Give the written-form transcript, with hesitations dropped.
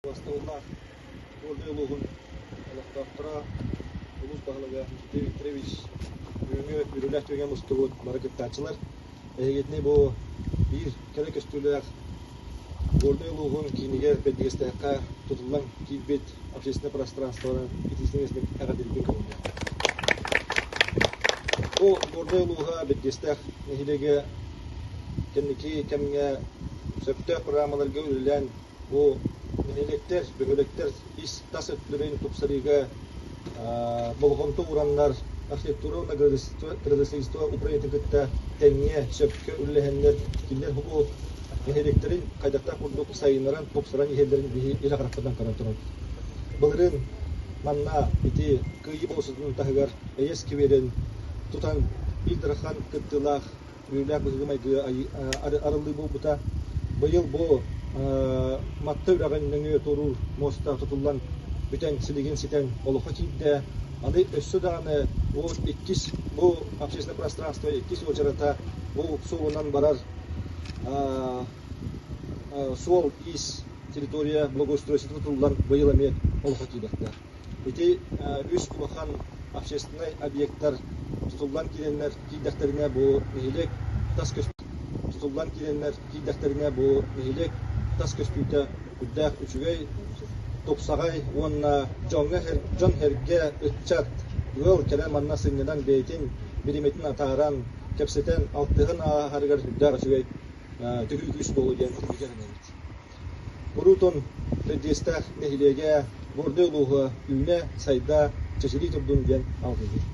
Бастабыллаах Горнай улууһун олохтоохторо, улуус баһылыга Никита Викторович бүгүҥҥү үөрүүлээх түгэҥҥэ мустубут бары кыттааччылар. Эһигитини бу биир кэрэ көстүүлээх Горнай улууһун киинигэр Бэрдигэстээххэ тутуллан киирбит общественнай пространствонан итиитин эҕэрдэлиирбин көҥүллээх. Бу Горнай улууһа Бэрдигэстээх нэһилиэгэ кэнники кэмҥэ сөптөөх программаларга үлэлээн Бу нэһилиэктэр, бөһүөлэктэр ис-тас өттүлэрин тупсарыыга болҕомто уураннар, архитектура уонна градостроительство управлениетын кытта тэҥҥэ, сөпкө үлэлэһэннэр, кинилэр бу нэһилиэктэрин хайдахтаах курдук сайыннаран, тупсаран иһэллэрин биһи илэ харахпытынан көрөн турабыт. Былырыын манна ити Кыайыы болуоссатын таһыгар Эйэ скверин тутан Ил Дархан кыттыылаах үөрүүлээх быһыы-майгы арыллыы буолбута. Быйыл бу Матта үрэҕин нөҥүө туоруур муоста тутуллан бүтэн, силигин ситэн олоххо киирдэ. Аны өссө даҕаны бу иккис бу общественное пространство иккис уочарата бу суолунан барар суол-иис территория благоустройствота тутуллан быйыл эмиэ олоххо киириэхтээх. Ити үс улахан общественнай объектар тутуллан киирэннэр киирдэхтэринэ бу нэһилиэк тас тутуллан киирэннэр киирдэхтэринэ бу нэһилиэк тас көстүүтэ үрдээх үчүгэй, тупсаҕай уонна дьоҥҥо дьон-сэргэ, ыччат, ыал кэлэн манна сынньанан бэйэтин бириэмэтин атааран, кэпсэтэн, алтыһан ааһарыгар үрдээх үчүгэй төһүү күүс буолуо диэн бигэ эрэнэбит. Куруутун Бэрдиэстээх нэһилиэгэ Горнай улууһа үүнэ, сайда, чэчирии турдун диэн алгыыбыт.